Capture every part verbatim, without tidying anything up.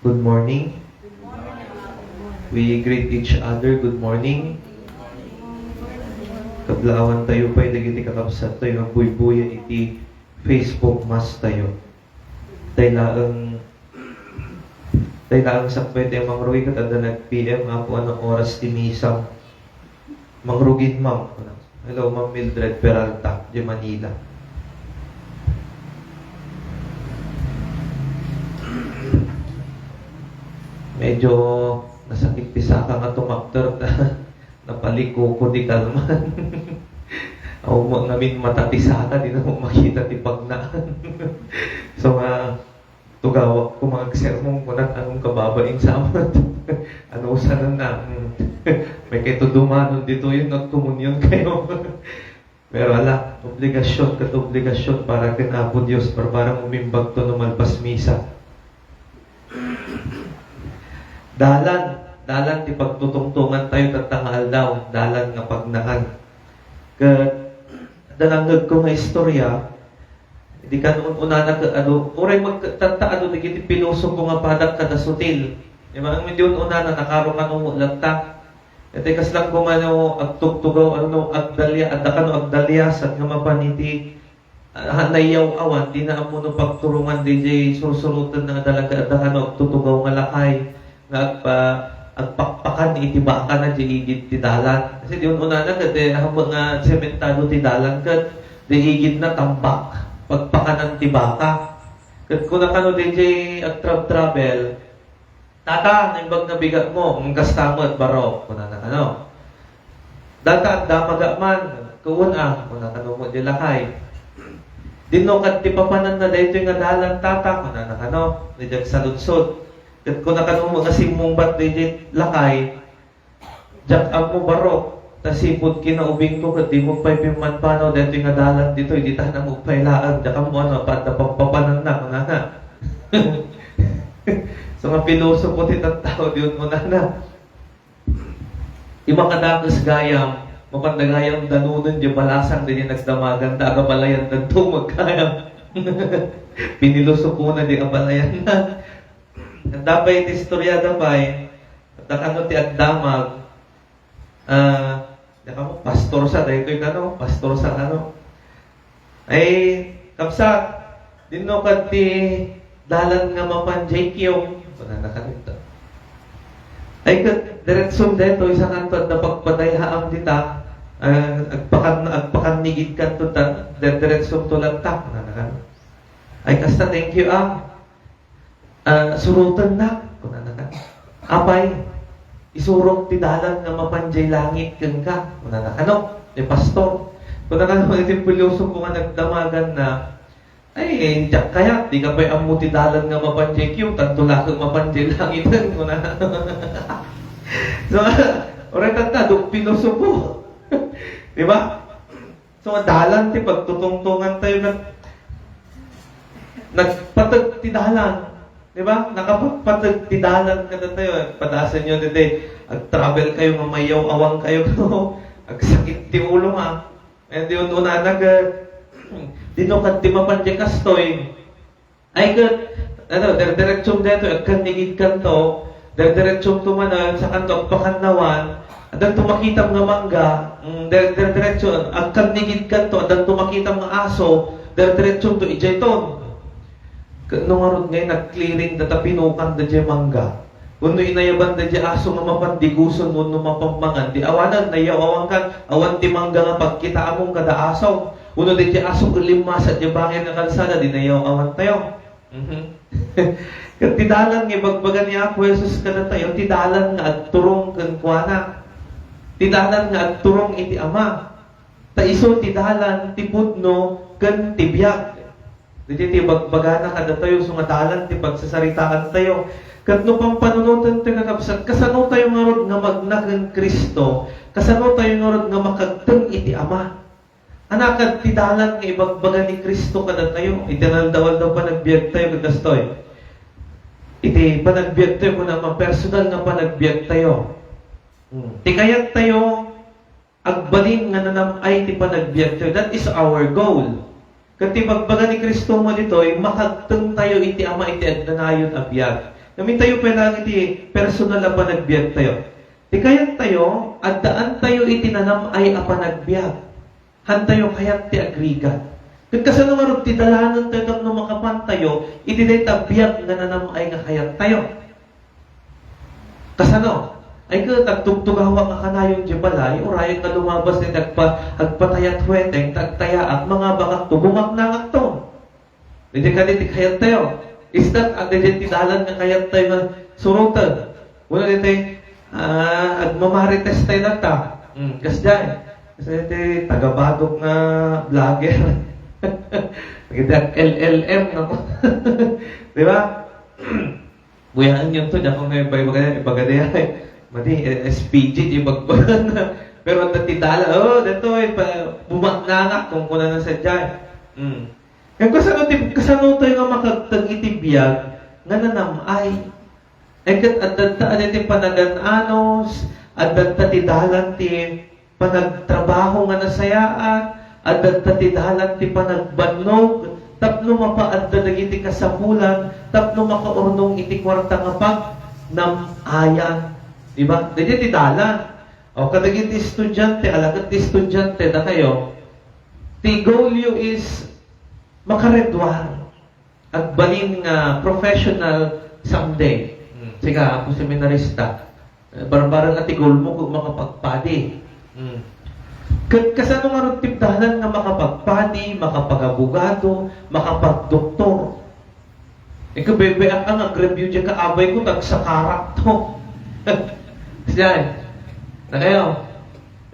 Good morning. We greet each other, "Good morning." Kablaawan tayo pay dagiti kakabsat tayo nga buybuya iti Facebook Mass tayo. Tay laeng, tay laeng sakbay tayo mangrugi ket adda nag-P M, "Apo, anong oras ti misa?" Mangrugin, ma'am. Hello, Ma'am Mildred Peralta, di Manila. Medyo nasakit ti saka nga tumakder ta napaliko ko di kalman. Aw, ma-, ngamin mata ti saka, di na mo makita ti pagnaan. So nga, tugawak ko mga sermon ko nat anong kababain sa amat. Ano usanan na? Hmm. May kayo dumanon dito yun, nagkomunyon kayo. Pero ala, obligasyon ket obligasyon para ken Apo Dios, para, para umimbag to no malpas misa. Dalan, dalan ti pagtutungtungan tayo tatta nga aldaw, dalan nga pagnaan. Ket, adda nangngegko nga istorya, idi kan un-unana ket adu, uray magtatta adu dagiti pilosopo nga padak kada sutil. Di ba, ang medyo un-unana, nakaro kano mo latta. Iti kasla koma no agtugtugaw, ano, agdalya, adda kano agdalya, saan nga mapan iti, ah, naiyaw-awan, di na ammo no pagturongan, di jay sursuroten na talaga, adda kano agtutugaw nga lakay, nga agpa-, agpakpakan iti baka na di igid ti dalan. Kasi di un-unana, ket, eh, hambang nga sementado ti dalan, ket di igid na tambak, pagpakanan ti baka. Ket kuna kano, di jay agtrab-travel, "Tata, naimbag nga bigatmo." "Mm, kasta met, barok," kunana kano. "Data, agdamaga man." "Kuon a," kuna kano met di lakay. "Dinno kad ti papananna daytoy nga dalan, tata," kunana kano, di diak saludsod. Ket kuna kano met nga simmungbat di lakay, "Diak ammo, barok, ta sipud kinaubingko ket di mo pay pimmanpanaw daytoy nga dalan ditoy, di ta namupay laeng, diak ammo ano, padda pampapananna," kunana. So nga pilosopo ti tattao, di ununana. Di makadakes gayam, mapanda gayam danunen di balasang di nagdamagan, ta agabalayan danto magkayam. Pinilosopo na di abalayan na. Adda pay ti istorya da pay, adda kano ti agdamag, ah, adda kano, pastor sa, daytoy kano, pastor sa kano. Ay, kabsat, dinno kad ti dalan nga mapan jay kiyong, kunana kanito. Ay, ket, diretso daytoy sa kanto, adda pagpadayhaam dita, ah, agpakan-, agpakannigid kanto, ta, diretso to lantak, kunana kan. Ay, kasta, thank you, ah. Ah, surotennak, kunana kan. Apay, isurok ti dalan nga mapan jay langit kenka, kunana kano, ni pastor. Kunana kano, iti pilosopo nga nagdamagan na, "Ay, diak kayat, di ka pay ammo ti dalan nga mapan jay kiyong, tanto laeng mapan jay langiten," kunana. So, uray tatta, duk pilosopo. Di ba? So, nga dalan ti pagtutungtungan tayo, nag-, nagpateg ti dalan. Di ba? Nakapagpateg ti dalan kada tayo. Padasan nyo, dede, ag-travel kayo, nga mayaw-awang kayo. Agsakit ti ulo, ha? And yun, unana, ga-, dinno kad ti mapan di kastoy. Ay, ket, ano, dire-diretsom daytoy, agkannigid kanto, dire-diretsom to man, ah, sa kanto, agpakannawan, addanto makitam nga mangga, mm, dire-, dire-diretso, agkannigid kanto, addanto makitam nga aso, dire-diretsom to, idiay ton. Ket no ngarud ngay nag-clearing da ta pinukan da diay mangga. Wenno inayaban da diay aso nga mapan diguson wenno mapan mangan, di awanen, nayaw-awan kan, awan ti mangga nga pagkitaamon kada aso. Wenno da diay aso ket limmasa diay bangir nga kalsada, di nayaw-awan tayo. Mhm. Ket ti dalan nga ibagbaga ni Apo Jesus kadatayo, ti dalan nga agturong kenkuana. Ti dalan nga agturong iti Ama. Ta isu ti dalan, ti pudno, ken ti biag. Daytoy ti ibagbagana kadatayo, isu nga dalan ti pagsasaritaan tayo. Ket no pampanunoten tayo, kakabsat, kasano tayo ngarud nga magna ken Cristo? Kasano tayo ngarud nga makagteng iti Ama? Anakad ti dalan nga ibagbaga ni Cristo kadatayo? Iti naldaw-aldaw panagbiag tayo, ket kastoy. Iti panagbiag tayo, kuna nga personal nga panagbiag tayo. Hmm. Ti kayat tayo, agbalin nga nanam-ay ti panagbiag tayo. That is our goal. Ket ti ibagbaga ni Cristo mo ditoy, makagteng tayo iti Ama iti agnanayon a biag. Ngamin tayo pay lang iti personal a panagbiag tayo. Ti kayat tayo, addaan tayo iti nanam-ay a panagbiag. Hantayo kayat ti agrigat. Ket kasano ngarud ti dalanen tayo tapno makapan tayo iti dayta biag nga nanam-ay nga kayat tayo? Kasano? Ay ket agtugtugawa nga kanayon di balay, uray nga lumabas ti agpa-, agpatayat huweteng, tagtayaak, mangabakak to, bumaknangak to. Daydi kadi ti kayat tayo. Istat, ah, daydi ti dalan nga kayat tayo nga suroten. Wala daydi, ah, agmamarites tayo latta. Hmm, kasdiay. Kasi ti taga-Batok nga vlogger. Nagiti ag-L L M, no? Di ba? Buyaen yun to, diak ko nga ibaga, ibaga diay. Madi, eh, S P G, di bagbagan na. Pero ang dati dala, oh, dito, eh, pa, bumaknangak, kung kuna na sa dyan. Hmm. Kaya kasano, ti, kasano tayo nga makagtag iti biag nga nanam-ay? Eh, ket adda ta, adda ti panagan-anos, adda ta ti dalan ti panagtrabaho nga nasayaat, adda ta ti dalan ti panagbannog, tapno mapaadda dagiti kasapulan, tapno makaurnong iti kuarta nga pagnam-ayan. Di ba? Dagiti ti dalan. O, kadagiti estudiante, ala ket ti estudiante, dakayo, ti goal you is makaredwar. Agbalin nga professional someday. Hmm. Sika, Apo Seminarista. Eh, barbareng nga ti goal mo, kung makapagpadi. Hmm. Ket kasano ngarud ti dalan nga makapagpadi, makapagabogado, makapagdoktor? Eh, kabebeak ang nag-review di kaabayko, tagsakarak to. Siya, na kayo.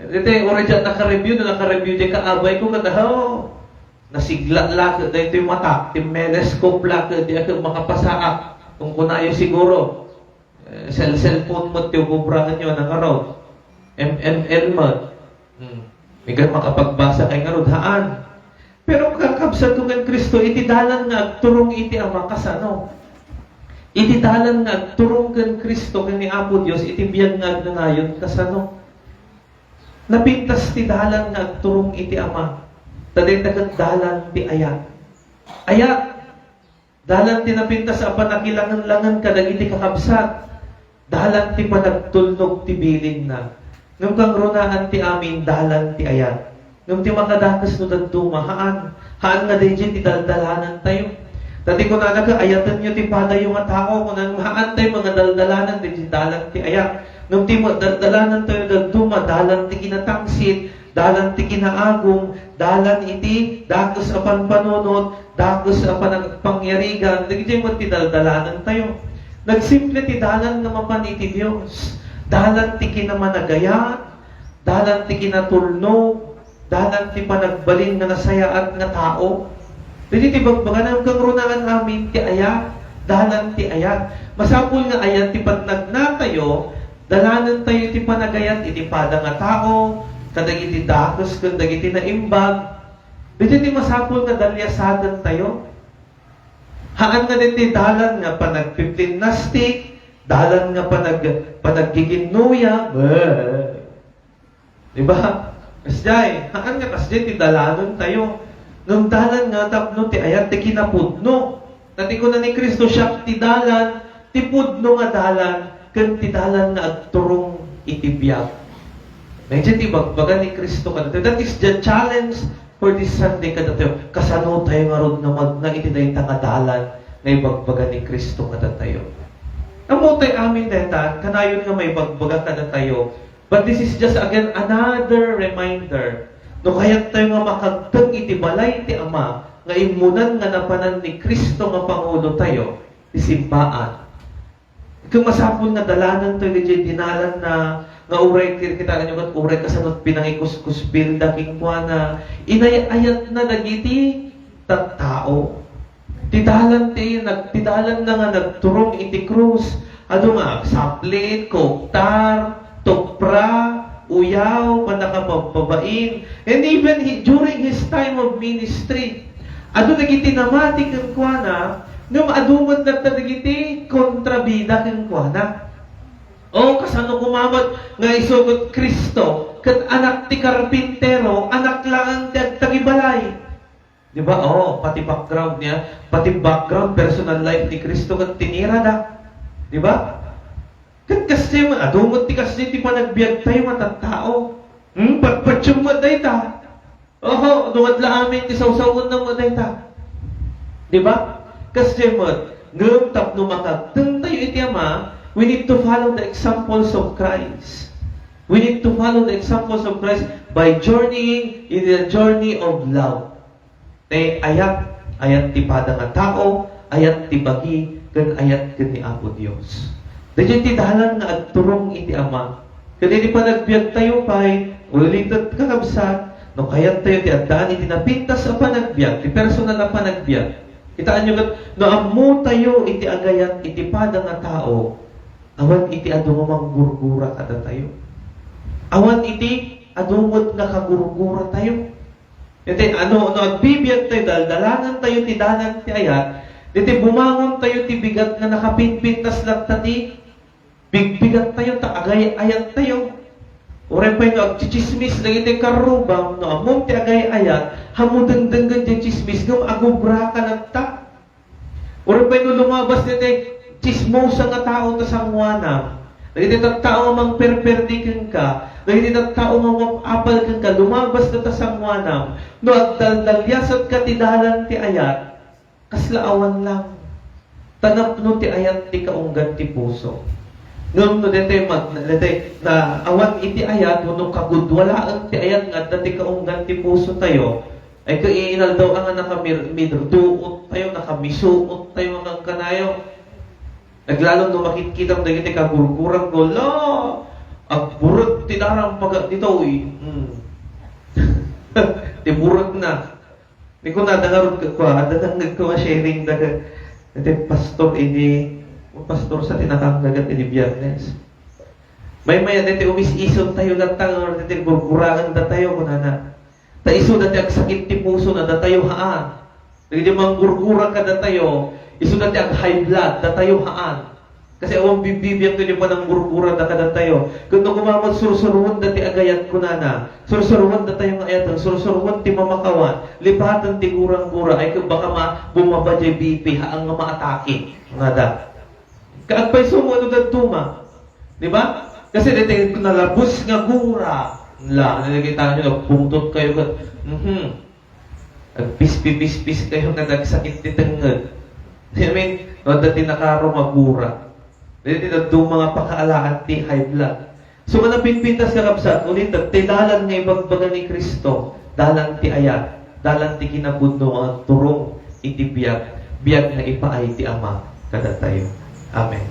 Dito, uray dyan naka-review, na naka-review di kaabayko, kada, oh, nasiglat la ket daytoy mata, ti melescope la ket di ako makapasaak. Kung kunayo siguro, eh, cell-, cellphone mo ti ububrahan nyo, nangarod. M M L mo. Hmm. Migan makapagbasa kay ngarod, haan. Pero kakabsat ko ken Cristo, iti dalan nga agturong iti Ama, kasano? Iti dalan nga agturong ken Cristo, ken ni Apo Dios, iti biag nga agnanayon, kasano? Napintas ti dalan nga agturong iti Ama. Ta dayta ket dalan ti ayat. Ayat. Dalan ti napintas a panakilangen-langen kadagiti kakabsat. Dalan ti panagtulnog ti bilinna. Ngem kangrunaan ti amin, dalan ti ayat. Ngem ti makadakes no dadduma, haan. Haan nga daydiay ti daldalanantayo. Ta ti kunana, "Ayatenyo ti padayo nga tao," kunan, haan tayo nga daldalanan, daydiay dalan ti ayat. Ngem ti ma-, daldalanantayo dadduma, dalan ti kinatangsit, dalan ti kinaagum, dalan iti dakes a panpanunot, dakes a panagpangyarigan, dagiti met ti daldalanantayo. Nagsimple ti dalan nga mapan iti Dios. Dalan ti kinamanagayat, dalan ti kinatulnog, dalan ti panagbalin nga nasayaat nga tao. Dagiti bagbagana, kangrunaan amin ti ayat, dalan ti ayat. Masapul nga ayat ti pannagnatayo, dalanentayo iti panagayat iti pada nga tao, kadagiti dakes ken dagiti naimbag. Dagiti masapul nga daliasagentayo. Haan nga dagiti dalan nga panagpiplinastik, dalan nga panag-, panaggiginnuya. Beh. Di ba? Kasdiay, haan nga kasdiay ti dalanentayo. Ngem dalan nga tapno ti ayat ti kinapudno. Ta ti kuna ni Cristo, "Siak ti dalan, ti pudno nga dalan, ken ti dalan nga agturong iti biag." Daydiay ti ibagbaga ni Cristo kadatayo. That is the challenge for this Sunday kadatayo. Kasano tayo ngarud nga magna iti dayta nga dalan nga ibagbaga ni Cristo kadatayo? Ammo tayo amin dayta, kanayon nga maibagbaga kadatayo. But this is just, again, another reminder. No kayat tayo nga makagteng iti balay ti Ama nga immunan nga napanan ni Cristo nga pangulo tayo, ti simbaan. Ket masapul nga dalanan tayo diay dinalan na nga uray, kitaenyo ket uray kasano pinangikuskuspilda kenkuana, inay-ayatna dagiti tattao. Ti dalan ti nag-, ti dalanna nga nagturong iti krus, adu nga agsaplit, kuktar, tupra, uyaw, pannakapabbabain. And even he, during his time of ministry, adu dagiti namati kenkuana, ngem adu met latta dagiti kontrabida kenkuana. O, kasano koma met nga isu ket Cristo, ket anak ti karpintero, anak laeng ti agtagibalay. Di ba? Oh, pati background niya, pati background, personal life ni Cristo ket tinirada. Di ba? Ket kasdi man, adu met ti kasdi ti panagbiagtayo nga tattao. Hmm? Patpatiem met dayta. Oho, dumadla amin ti sawsawenna met dayta. Di ba? Kasdi met, ngem tapno makagtengtayo iti Ama, we need to follow the examples of Christ. We need to follow the examples of Christ by journeying in the journey of love. Ti ayat, ayat ti pada nga tao, ayat ti bagi, ken ayat ken ni Apo Dios. Daytoy ti dalan nga agturong iti Ama. Ket iti panagbiagtayo pay, ulitek, kakabsat, no kayattayo ti addaan iti napintas a panagbiag, ti personal a panagbiag. Kitaenyo ket, no ammotayo iti agayat iti pada nga tao, awan iti adu nga manggurgura kadatayo. Awan iti adu met nga kagurguratayo. Iti, ano, no agbibiagtayo, daldalanantayo ti dalan ti ayat, iti bumangontayo ti bigat nga nakapinpintas latta ti bigbigattayo, ta agay-ayattayo. Uray pay no agchichismis dagiti karrubam, no ammom ti agay-ayat, hammo dengdenggen diay chismis, ngem agubraka latta. Uray pay no lumabas daytoy chismosa nga tao ta sangoanam, dagiti tattao nga mangperperdi kenka, dagiti tattao nga umap-apal kenka, lumabas dayta sangoanam, no agdaldaliasatka ti dalan ti ayat, kasla awan lang. Ta napno ti ayat ti kaunggan ti puso. Ngem no daytoy mag-, daytoy na awan iti ayat, wenno kagudua laeng ti ayat nga adda ti kaunggan ti pusotayo, ay, ket inaldaw a nga nakamir-, mirduottayo, nakamisuottayo nga kankanayo. Naglalo no makitkitam dagiti kagurgurangko, la, agburek ti darampaga ditoy. Hmm. Ti burek na. Ni kunada ngarud ket kua, adda nangngegko nga sharing da ket, iti pastor idi, pastor sa ti nakanggagat idi Biyernes. Maymay-at iti umis-isontayo latta nga iti gurguraendatayo, kunana. Ta isuda ti agsakit ti puso na datayo haan. Dagiti manggurgura kadatayo, isuda ti ag-high blood, datayo haan. Kasi awan bibibiag ti pananggurgurada kadatayo. Ket no koma met sursuroenda ti agayat, kunana, sursuroendatayo nga ayaten, sursuroen ti mamakawan, lipaten ti gurang-gura, ay ket baka ma-, bumaba diay B P, haan nga maatake. Kunada. Kaagpayso mo no dadduma. Di ba? Kasi daytoy nalabos nga gura. La, nakikita nyo, nagpungtot kayo ket, mhm. Agpispi-pispis kayo nga nagsakit ti tengnged. I mean, no, adda ti nakaro nga gura. Daytoy dadduma nga pakaalaat ti high blood. So, managpintas, kakabsat, ulitek, ti dalan nga ibagbaga ni Cristo, dalan ti ayat, dalan ti kinapudno nga agturong iti biag, biag nga ipaay ti Ama kadatayo. Amen.